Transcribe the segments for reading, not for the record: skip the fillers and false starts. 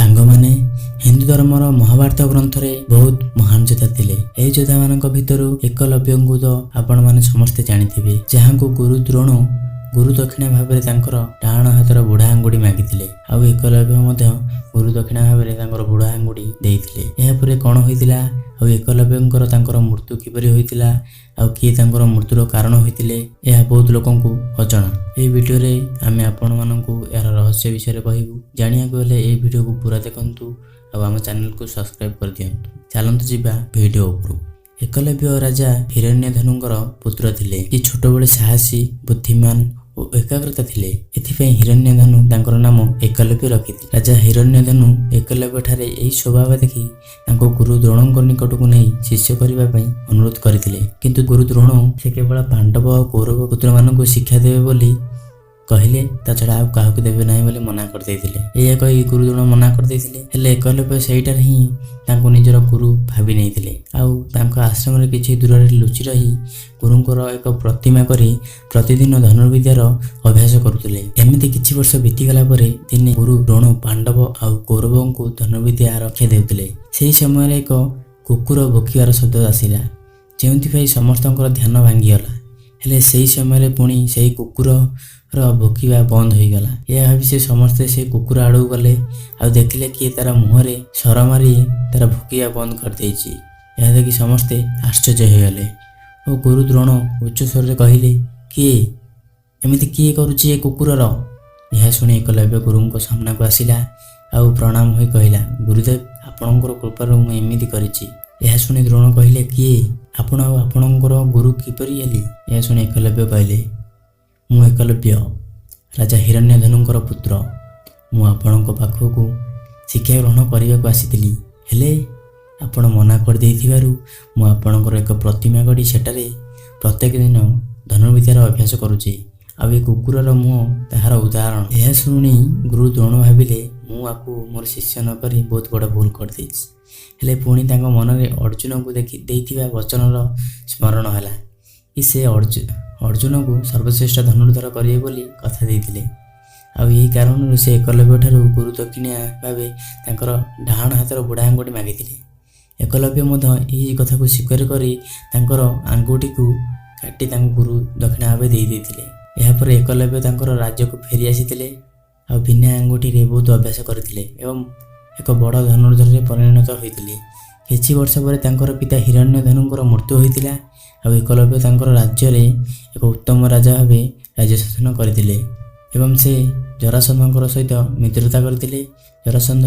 ସାଙ୍ଗମାନେ, ହିନ୍ଦୁ ଧର୍ମର ମହାଭାରତ ଗ୍ରନ୍ଥରେ ବହୁତ ମହାନ ଯୋଦ୍ଧା ଥିଲେ। ଏହି ଯୋଦ୍ଧାମାନଙ୍କ ଭିତରୁ ଏକଲବ୍ୟଙ୍କୁ ତ ଆପଣମାନେ ସମସ୍ତେ ଜାଣିଥିବେ, ଯାହାଙ୍କୁ ଗୁରୁ ଦ୍ରୋଣ ଗୁରୁ ଦକ୍ଷିଣା ଭାବରେ ତାଙ୍କର ଡାହାଣ ହାତର ବୁଢ଼ା ଆଙ୍ଗୁଠି ମାଗିଥିଲେ ଆଉ ଏକଲବ୍ୟ ମଧ୍ୟ ଗୁରୁ ଦକ୍ଷିଣା ଭାବରେ ତାଙ୍କର ବୁଢ଼ା ଆଙ୍ଗୁଠି ଦେଇଥିଲେ। ଏହାପରେ କ'ଣ ହୋଇଥିଲା ଆଉ ଏକଲବ୍ୟଙ୍କର ତାଙ୍କର ମୃତ୍ୟୁ କିପରି ହୋଇଥିଲା ଆଉ କିଏ ତାଙ୍କର ମୃତ୍ୟୁର କାରଣ ହୋଇଥିଲେ, ଏହା ବହୁତ ଲୋକଙ୍କୁ ଅଜଣା। ଏହି ଭିଡ଼ିଓରେ ଆମେ ଆପଣମାନଙ୍କୁ ଏହାର ରହସ୍ୟ ବିଷୟରେ କହିବୁ। ଜାଣିବାକୁ ହେଲେ ଏହି ଭିଡ଼ିଓକୁ ପୁରା ଦେଖନ୍ତୁ ଆଉ ଆମ ଚ୍ୟାନେଲକୁ ସବସ୍କ୍ରାଇବ୍ କରିଦିଅନ୍ତୁ। ଚାଲନ୍ତୁ ଯିବା ଭିଡ଼ିଓ ଉପରକୁ। ଏକଲବ୍ୟ ରାଜା ହିରଣ୍ୟଧନୁଙ୍କର ପୁତ୍ର ଥିଲେ କି ଛୋଟବେଳେ ସାହସୀ, ବୁଦ୍ଧିମାନ ଓ ଏକାଗ୍ରତା ଥିଲେ। ଏଥିପାଇଁ ହିରଣ୍ୟଧନୁ ତାଙ୍କର ନାମ ଏକଲବ୍ୟ ରଖିଥିଲେ। ରାଜା ହିରଣ୍ୟଧନୁ ଏକଲବ୍ୟ ଠାରେ ଏହି ସ୍ୱଭାବ ଦେଖି ତାଙ୍କୁ ଗୁରୁ ଦ୍ରୋଣଙ୍କ ନିକଟକୁ ନେଇ ଶିଷ୍ୟ କରିବା ପାଇଁ ଅନୁରୋଧ କରିଥିଲେ। କିନ୍ତୁ ଗୁରୁ ଦ୍ରୋଣ ସେ କେବଳ ପାଣ୍ଡବ ଆଉ କୌରବ ପୁତ୍ରମାନଙ୍କୁ ଶିକ୍ଷା ଦେବେ ବୋଲି କହିଲେ, ତା ଛଡ଼ା ଆଉ କାହାକୁ ଦେବେ ନାହିଁ ବୋଲି ମନା କରିଦେଇଥିଲେ। ଏଇଆ କହି ଗୁରୁ ଦ୍ରୋଣ ମନା କରିଦେଇଥିଲେ। ହେଲେ ଏକଲବ୍ୟ ସେଇଠାରେ ହିଁ ତାଙ୍କୁ ନିଜର ଗୁରୁ ଭାବି ନେଇଥିଲେ ଆଉ ତାଙ୍କ ଆଶ୍ରମରେ କିଛି ଦୂରରେ ଲୁଚି ରହି ଗୁରୁଙ୍କର ଏକ ପ୍ରତିମା କରି ପ୍ରତିଦିନ ଧନୁର୍ବିଦ୍ୟାର ଅଭ୍ୟାସ କରୁଥିଲେ। ଏମିତି କିଛି ବର୍ଷ ବିତିଗଲା ପରେ ଦିନେ ଗୁରୁ ଦ୍ରୋଣ ପାଣ୍ଡବ ଆଉ କୌରବଙ୍କୁ ଧନୁର୍ବିଦ୍ୟା ରକ୍ଷା ଦେଉଥିଲେ। ସେହି ସମୟରେ ଏକ କୁକୁର ଭୁକିବାର ଶବ୍ଦ ଆସିଲା, ଯେଉଁଥିପାଇଁ ସମସ୍ତଙ୍କର ଧ୍ୟାନ ଭାଙ୍ଗିଗଲା। ହେଲେ ସେହି ସମୟରେ ପୁଣି ସେହି କୁକୁରର ଭୁକିବା ବନ୍ଦ ହୋଇଗଲା। ଏହା ଭାବି ସେ ସମସ୍ତେ ସେ କୁକୁର ଆଡ଼କୁ ଗଲେ ଆଉ ଦେଖିଲେ କିଏ ତାର ମୁହଁରେ ଶର ମାରି ତାର ଭୁକିବା ବନ୍ଦ କରିଦେଇଛି। ଏହା ଦେଖି ସମସ୍ତେ ଆଶ୍ଚର୍ଯ୍ୟ ହୋଇଗଲେ ଓ ଗୁରୁ ଦ୍ରୋଣ ଉଚ୍ଚ ସ୍ୱରରେ କହିଲେ, "କିଏ ଏମିତି କିଏ କରୁଛି ଏ କୁକୁରର?" ଏହା ଶୁଣି ଏକଲବ୍ୟ ଗୁରୁଙ୍କ ସାମ୍ନାକୁ ଆସିଲା ଆଉ ପ୍ରଣାମ ହୋଇ କହିଲା, "ଗୁରୁଦେବ, ଆପଣଙ୍କର କୃପାରୁ ମୁଁ ଏମିତି କରିଛି।" ଏହା ଶୁଣି ଦ୍ରୋଣ କହିଲେ, "କିଏ ଆପଣ ଆଉ ଆପଣଙ୍କର ଗୁରୁ କିପରି ହେଲି?" ଏହା ଶୁଣି ଏକଲବ୍ୟ କହିଲେ, "ମୁଁ ଏକଲବ୍ୟ, ରାଜା ହିରଣ୍ୟଧନୁଙ୍କର ପୁତ୍ର। ମୁଁ ଆପଣଙ୍କ ପାଖକୁ ଶିକ୍ଷା ଗ୍ରହଣ କରିବାକୁ ଆସିଥିଲି। ହେଲେ ଆପଣ ମନା କରିଦେଇଥିବାରୁ ମୁଁ ଆପଣଙ୍କର ଏକ ପ୍ରତିମା ଗଢ଼ି ସେଠାରେ ପ୍ରତ୍ୟେକ ଦିନ ଧନୁର୍ବିଦ୍ୟାର ଅଭ୍ୟାସ କରୁଛି ଆଉ ଏ କୁକୁରର ମୁହଁ ତାହାର ଉଦାହରଣ।" ଏହା ଶୁଣି ଗୁରୁ ଦ୍ରୋଣ ଭାବିଲେ, ମୁଁ ଆକୁ ମୋର ଶିଷ୍ୟ ନ କରି ବହୁତ ବଡ଼ ଭୁଲ କରିଦେଇଛି। ହେଲେ ପୁଣି ତାଙ୍କ ମନରେ ଅର୍ଜୁନଙ୍କୁ ଦେଖି ଦେଇଥିବା ବଚନର ସ୍ମରଣ ହେଲା କି ସେ ଅର୍ଜୁନକୁ ସର୍ବଶ୍ରେଷ୍ଠ ଧନୁର୍ଦ୍ଧର କରିବେ ବୋଲି କଥା ଦେଇଥିଲେ। ଆଉ ଏହି କାରଣରୁ ସେ ଏକଲବ୍ୟ ଠାରୁ ଗୁରୁ ଦକ୍ଷିଣା ଭାବେ ତାଙ୍କର ଡାହାଣ ହାତର ବୁଢ଼ା ଆଙ୍ଗୁଠି ମାଗିଥିଲେ। ଏକଲବ୍ୟ ମଧ୍ୟ ଏହି କଥାକୁ ସ୍ୱୀକାର କରି ତାଙ୍କର ଆଙ୍ଗୁଠିକୁ କାଟି ତାଙ୍କୁ ଗୁରୁ ଦକ୍ଷିଣା ଭାବେ ଦେଇ ଦେଇଥିଲେ। ଏହାପରେ ଏକଲବ୍ୟ ତାଙ୍କର ରାଜ୍ୟକୁ ଫେରି ଆସିଥିଲେ ଆଉ ବିନା ଆଙ୍ଗୁଠିରେ ବହୁତ ଅଭ୍ୟାସ କରିଥିଲେ ଏବଂ ଏକ ବଡ଼ ଧନୁର୍ଦ୍ଧରରେ ପରିଣତ ହୋଇଥିଲେ। କିଛି ବର୍ଷ ପରେ ତାଙ୍କର ପିତା ହିରଣ୍ୟଧନୁଙ୍କର ମୃତ୍ୟୁ ହୋଇଥିଲା ଆଉ ଏକଲବ୍ୟ ତାଙ୍କର ରାଜ୍ୟରେ ଏକ ଉତ୍ତମ ରାଜା ଭାବେ ରାଜ୍ୟ ଶାସନ କରିଥିଲେ ଏବଂ ସେ ଜରାସନ୍ଧଙ୍କର ସହିତ ମିତ୍ରତା କରିଥିଲେ। ଜରାସନ୍ଧ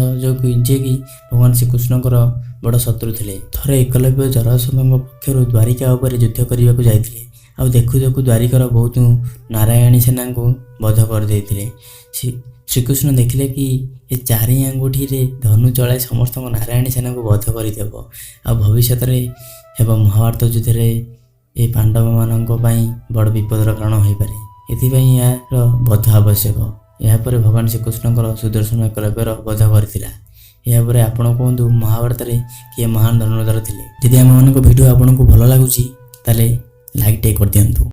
ଯିଏକି ଭଗବାନ ଶ୍ରୀକୃଷ୍ଣଙ୍କର ବଡ଼ ଶତ୍ରୁ ଥିଲେ। ଥରେ ଏକଲବ୍ୟ ଜରାସନ୍ଧଙ୍କ ପକ୍ଷରୁ ଦ୍ୱାରିକା ଉପରେ ଯୁଦ୍ଧ କରିବାକୁ ଯାଇଥିଲେ ଆଉ ଦେଖୁ ଦେଖୁ ଦ୍ୱାରିକାର ବହୁତ ନାରାୟଣୀ ସେନାଙ୍କୁ ବଧ କରିଦେଇଥିଲେ। ଶ୍ରୀକୃଷ୍ଣ ଦେଖିଲେ କି ଏ ଚାରି ଆଙ୍ଗୁଠିରେ ଧନୁ ଚଳାଇ ସମସ୍ତଙ୍କ ନାରାୟଣୀ ସେନାକୁ ବଧ କରିଦେବ ଆଉ ଭବିଷ୍ୟତରେ ହେବ ମହାଭାରତ ଯୁଦ୍ଧରେ ଏ ପାଣ୍ଡବମାନଙ୍କ ପାଇଁ ବଡ଼ ବିପଦର କାରଣ ହୋଇପାରେ। ଏଥିପାଇଁ ଏହାର ବଧ ଆବଶ୍ୟକ। ଏହାପରେ ଭଗବାନ ଶ୍ରୀକୃଷ୍ଣଙ୍କର ସୁଦର୍ଶନ ଏକଲବ୍ୟର ବଧ କରିଥିଲା। ଏହାପରେ ଆପଣ କୁହନ୍ତୁ, ମହାଭାରତରେ କିଏ ମହାନ ଧନୁର୍ଦ୍ଧର ଥିଲେ? ଯଦି ଆମମାନଙ୍କ ଭିଡ଼ିଓ ଆପଣଙ୍କୁ ଭଲ ଲାଗୁଛି, ତାହେଲେ ଲାଇକ୍ ଟିକେ କରିଦିଅନ୍ତୁ।